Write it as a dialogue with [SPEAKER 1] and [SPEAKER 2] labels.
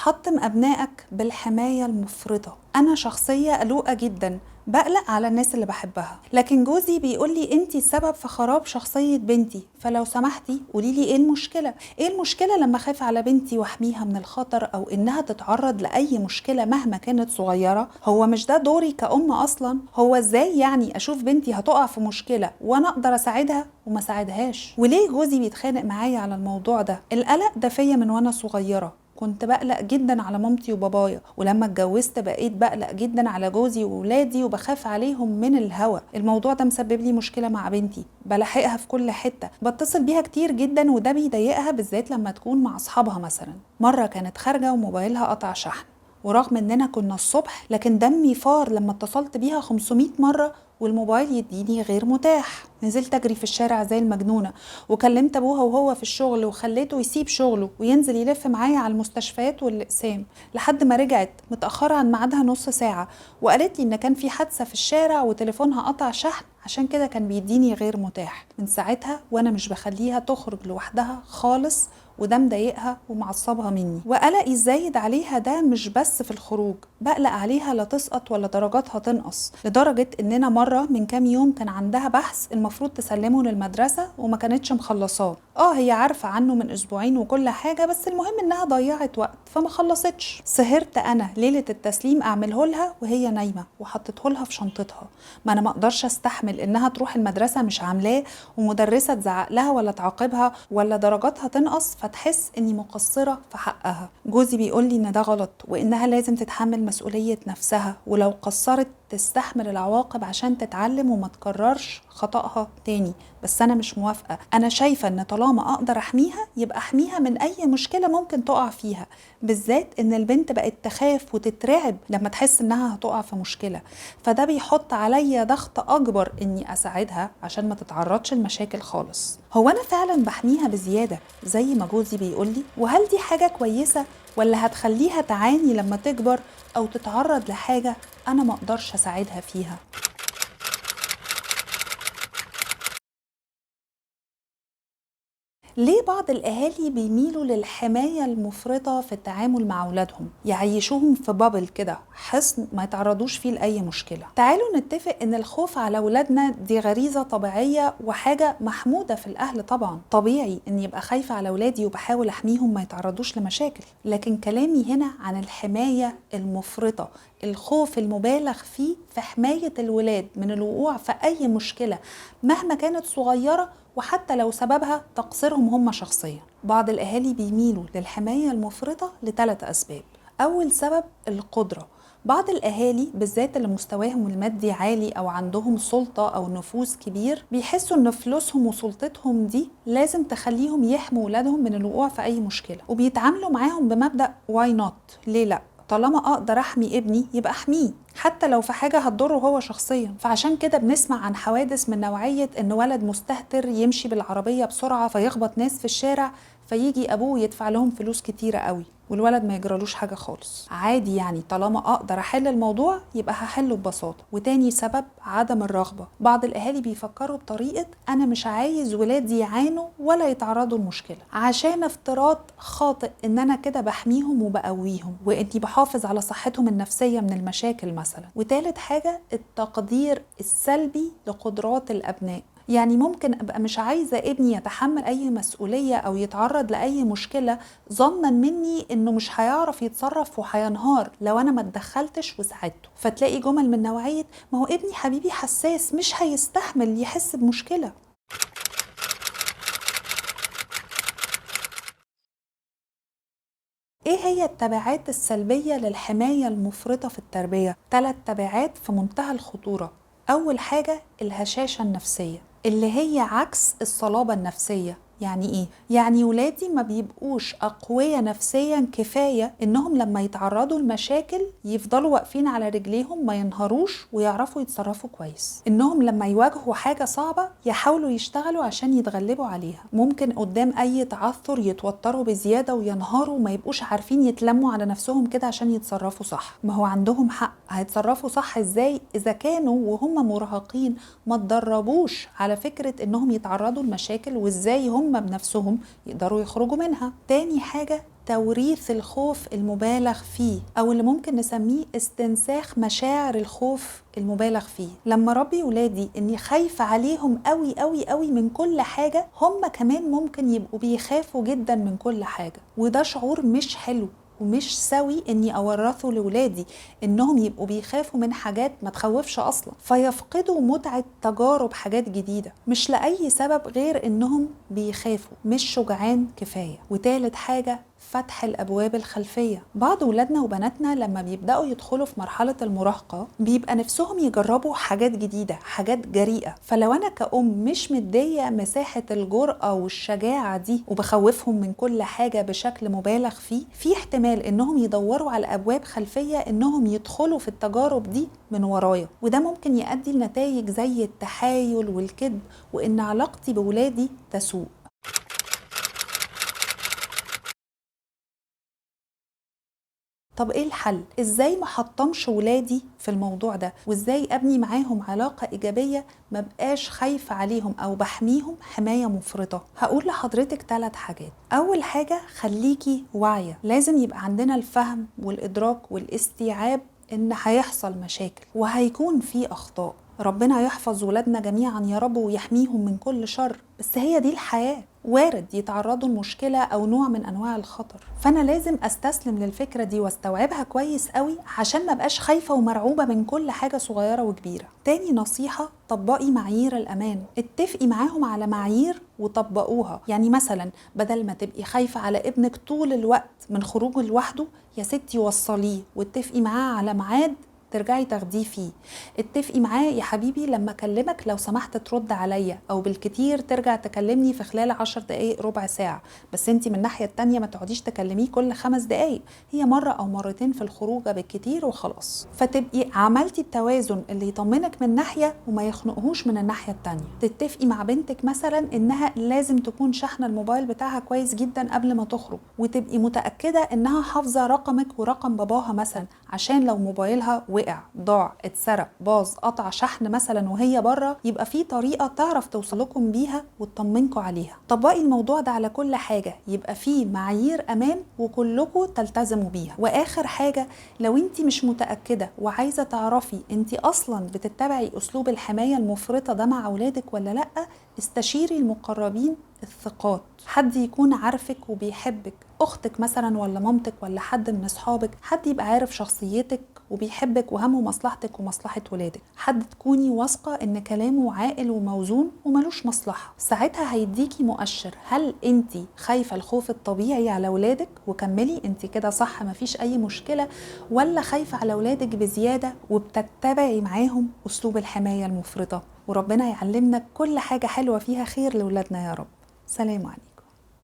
[SPEAKER 1] حطم أبنائك بالحماية المفرطة. أنا شخصية قلوقة جدا، بقلق على الناس اللي بحبها، لكن جوزي بيقول لي انتي السبب في خراب شخصية بنتي، فلو سمحتي قولي لي ايه المشكلة؟ ايه المشكلة لما اخاف على بنتي واحميها من الخطر او انها تتعرض لأي مشكلة مهما كانت صغيرة؟ هو مش ده دوري كأم اصلا؟ هو ازاي يعني اشوف بنتي هتقع في مشكلة وانا اقدر اساعدها وما ساعدهاش؟ وليه جوزي بيتخانق معايا على الموضوع ده؟ القلق ده فيا من وانا صغيرة، كنت بقلق جدا على مامتي وبابايا، ولما اتجوزت بقيت بقلق جدا على جوزي وولادي وبخاف عليهم من الهوا. الموضوع ده مسبب لي مشكلة مع بنتي، بلاحقها في كل حتة، بتصل بيها كتير جدا وده بيضايقها، بالذات لما تكون مع اصحابها. مثلا مرة كانت خارجة وموبايلها قطع شحن، ورغم اننا كنا الصبح لكن دمي فار لما اتصلت بيها 500 مرة والموبايل يديني غير متاح. نزلت اجري في الشارع زي المجنونة وكلمت ابوها وهو في الشغل وخليته يسيب شغله وينزل يلف معايا على المستشفيات والاقسام، لحد ما رجعت متأخرة عن ميعادها نص ساعة وقالت لي ان كان في حادثة في الشارع وتليفونها قطع شحن، عشان كده كان بيديني غير متاح. من ساعتها وانا مش بخليها تخرج لوحدها خالص، وده مضايقها ومعصبها مني. وقلقي الزايد عليها ده مش بس في الخروج، بقلق عليها لا تسقط ولا درجاتها تنقص، لدرجة اننا مرة من كام يوم كان عندها بحث المفروض تسلمه للمدرسة وما كانتش مخلصاه. هي عارفة عنه من اسبوعين وكل حاجة، بس المهم انها ضيعت وقت فما خلصتش. سهرت انا ليلة التسليم اعمله لها وهي نايمة وحطيته لها في شنطتها. ما انا ما اقدرش استحمل انها تروح المدرسة مش عاملاه ومدرسة تزعق لها ولا تعاقبها ولا درجاتها تنقص فتحس اني مقصرة في حقها. جوزي بيقول لي ان ده غلط وانها لازم تتحمل مسؤولية نفسها، ولو قصرت تستحمل العواقب عشان تتعلم وما تكررش خطأها تاني. بس انا مش موافقة، انا شايفة ان طالما اقدر احميها يبقى احميها من اي مشكلة ممكن تقع فيها، بالذات ان البنت بقت تخاف وتترعب لما تحس انها هتقع في مشكلة، فده بيحط عليا ضغط اكبر اني اساعدها عشان ما تتعرضش لمشاكل خالص. هو انا فعلا بحميها بزيادة زي ما جوزي بيقولي؟ وهل دي حاجة كويسة ولا هتخليها تعاني لما تكبر او تتعرض لحاجة انا ما اقدرش اساعدها فيها؟ ليه بعض الأهالي بيميلوا للحماية المفرطة في التعامل مع أولادهم، يعيشوهم في بابل كده، حصن ما يتعرضوش فيه لأي مشكلة؟ تعالوا نتفق إن الخوف على أولادنا دي غريزة طبيعية وحاجة محمودة في الأهل. طبعا طبيعي إن يبقى خايفة على أولادي وبحاول أحميهم ما يتعرضوش لمشاكل، لكن كلامي هنا عن الحماية المفرطة، الخوف المبالغ فيه في حماية الولاد من الوقوع في أي مشكلة مهما كانت صغيرة، وحتى لو سببها تقصيرهم هم شخصيا. بعض الأهالي بيميلوا للحماية المفرطة لثلاث أسباب. أول سبب القدرة. بعض الأهالي بالذات اللي مستواهم المادي عالي أو عندهم سلطة أو نفوذ كبير، بيحسوا إن فلوسهم وسلطتهم دي لازم تخليهم يحموا ولادهم من الوقوع في أي مشكلة، وبيتعاملوا معاهم بمبدأ why not، ليه لأ، طالما أقدر أحمي ابني يبقى أحميه حتى لو في حاجة هتضره هو شخصيا. فعشان كده بنسمع عن حوادث من نوعية إن ولد مستهتر يمشي بالعربية بسرعة فيخبط ناس في الشارع، فيجي أبوه يدفع لهم فلوس كتيرة قوي والولد ما يجرالوش حاجة خالص. عادي يعني، طالما أقدر أحل الموضوع يبقى هحله ببساطة. وتاني سبب عدم الرغبة. بعض الأهالي بيفكروا بطريقة أنا مش عايز ولادي يعانوا ولا يتعرضوا لمشكلة، عشان افتراض خاطئ إن أنا كده بحميهم وبقويهم وإني بحافظ على صحتهم النفسية من المشاكل مثلا. وتالت حاجة التقدير السلبي لقدرات الأبناء. يعني ممكن أبقى مش عايزة ابني يتحمل أي مسؤولية أو يتعرض لأي مشكلة، ظنا مني إنه مش هيعرف يتصرف وهينهار لو أنا ما اتدخلتش وساعدته. فتلاقي جمل من نوعية ما هو ابني حبيبي حساس مش هيستحمل يحس بمشكلة. ايه هي التبعات السلبية للحماية المفرطة في التربية؟ 3 تبعات في منتهى الخطورة. أول حاجة الهشاشة النفسية، اللي هي عكس الصلابة النفسية. يعني ايه؟ يعني ولادي ما بيبقوش اقوياء نفسيا كفاية انهم لما يتعرضوا لمشاكل يفضلوا واقفين على رجليهم، ما ينهاروش ويعرفوا يتصرفوا كويس. انهم لما يواجهوا حاجة صعبة يحاولوا يشتغلوا عشان يتغلبوا عليها. ممكن قدام اي تعثر يتوتروا بزيادة وينهاروا وما يبقوش عارفين يتلموا على نفسهم كده عشان يتصرفوا صح. ما هو عندهم حق، هيتصرفوا صح ازاي اذا كانوا وهم مراهقين ما اتدربوش على فكرة انهم يتعرضوا لمشاكل وازاي هم بنفسهم يقدروا يخرجوا منها. تاني حاجة توريث الخوف المبالغ فيه، أو اللي ممكن نسميه استنساخ مشاعر الخوف المبالغ فيه. لما ربي ولادي إني خايفة عليهم قوي قوي قوي من كل حاجة، هم كمان ممكن يبقوا بيخافوا جدا من كل حاجة، وده شعور مش حلو ومش سوي اني اورثه لولادي، انهم يبقوا بيخافوا من حاجات ما تخوفش اصلا، فيفقدوا متعة تجارب حاجات جديدة مش لأي سبب غير انهم بيخافوا، مش شجعان كفاية. وتالت حاجة، فتح الأبواب الخلفية. بعض ولادنا وبناتنا لما بيبدأوا يدخلوا في مرحلة المراهقة بيبقى نفسهم يجربوا حاجات جديدة، حاجات جريئة. فلو أنا كأم مش مدية مساحة الجرأة والشجاعة دي وبخوفهم من كل حاجة بشكل مبالغ فيه، في احتمال إنهم يدوروا على أبواب خلفية إنهم يدخلوا في التجارب دي من ورايا، وده ممكن يؤدي لنتائج زي التحايل والكذب، وإن علاقتي بولادي تسوء. طب ايه الحل؟ ازاي ما حطمش ولادي في الموضوع ده؟ وازاي ابني معاهم علاقة ايجابية ما بقاش خايفة عليهم او بحميهم حماية مفرطة؟ هقول لحضرتك 3 حاجات. اول حاجة، خليكي واعية. لازم يبقى عندنا الفهم والادراك والاستيعاب ان هيحصل مشاكل وهيكون في اخطاء. ربنا يحفظ ولادنا جميعا يا رب ويحميهم من كل شر، بس هي دي الحياة، وارد يتعرضوا لمشكلة أو نوع من أنواع الخطر، فأنا لازم أستسلم للفكرة دي واستوعبها كويس قوي عشان ما بقاش خايفة ومرعوبة من كل حاجة صغيرة وكبيرة. تاني نصيحة، طبقي معايير الأمان. اتفقي معاهم على معايير وطبقوها. يعني مثلا بدل ما تبقي خايفة على ابنك طول الوقت من خروجه لوحده، يا ستي وصليه واتفقي معاه على ميعاد ترجعي تاخديه فيه. اتفقي معاه يا حبيبي لما اكلمك لو سمحت ترد عليا، او بالكتير ترجع تكلمني في خلال 10 دقايق ربع ساعة، بس انتي من الناحية التانية ما تقعديش تكلميه كل 5 دقايق، هي مرة او مرتين في الخروجة بالكتير وخلاص. فتبقي عملتي التوازن اللي يطمنك من ناحية وما يخنقهوش من الناحية التانية. تتفقي مع بنتك مثلا انها لازم تكون شحنة الموبايل بتاعها كويس جدا قبل ما تخرج، وتبقي متأكدة انها حافظة رقمك ورقم باباها مثلا، عشان لو موبايلها وقع، ضاع، اتسرق، باظ، قطع شحن مثلا وهي بره، يبقى في طريقه تعرف توصلكم بيها وتطمنكم عليها. طبقي الموضوع ده على كل حاجة، يبقى في معايير امان وكلكم تلتزموا بيها. واخر حاجة، لو انت مش متاكدة وعايزه تعرفي انت اصلا بتتبعي اسلوب الحماية المفرطة ده مع اولادك ولا لا، استشيري المقربين الثقات، حد يكون عارفك وبيحبك، اختك مثلا ولا مامتك ولا حد من اصحابك، حد يبقى عارف شخصيتك وبيحبك وهمه مصلحتك ومصلحة ولادك، حد تكوني واثقة ان كلامه عاقل وموزون وملوش مصلحة. ساعتها هيديكي مؤشر هل انت خايفة الخوف الطبيعي على ولادك وكملي انت كده صح مفيش اي مشكلة، ولا خايفة على ولادك بزيادة وبتتبعي معاهم اسلوب الحماية المفرطة. وربنا يعلمنا كل حاجة حلوة فيها خير لولادنا يا رب. سلام عليكم.